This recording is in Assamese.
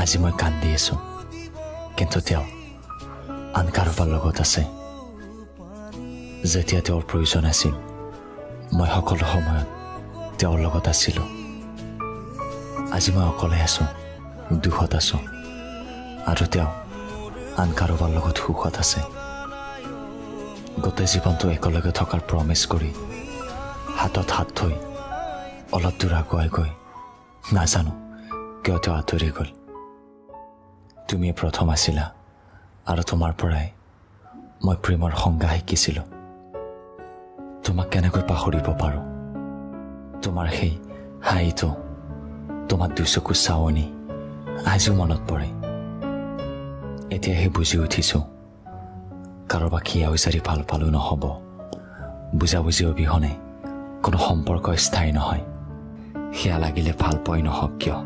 আজি মই কান্দি আছোঁ, কিন্তু তেওঁ আন কাৰোবাৰ লগত আছে। যেতিয়া তেওঁৰ প্ৰয়োজন আছিল, মই সকলো সময়ত তেওঁৰ লগত আছিলোঁ। আজি মই অকলে আছোঁ, দুখত আছোঁ, আৰু তেওঁ আন কাৰোবাৰ লগত সুখত আছে। গোটেই জীৱনটো একেলগে থকাৰ প্ৰমিছ কৰি হাতত হাত থৈ অলপ দূৰ আগুৱাই গৈ নাজানো কিয় তেওঁ আঁতৰি গ'ল। তুমিয়ে প্ৰথম আছিলা আৰু তোমাৰ পৰাই মই প্ৰেমৰ সংজ্ঞা শিকিছিলোঁ। তোমাক কেনেকৈ পাহৰিব পাৰোঁ? তোমাৰ সেই হাঁহিটো, তোমাৰ দুচকু চাৱনি আজিও মনত পৰে। এতিয়াহে বুজি উঠিছোঁ, কাৰোবাক হিয়া উজাৰি ভাল পালেও নহ'ব, বুজাবুজি অবিহনে কোনো সম্পৰ্ক স্থায়ী নহয়, সেয়া লাগিলে ভাল পোৱাই নহওক কিয়।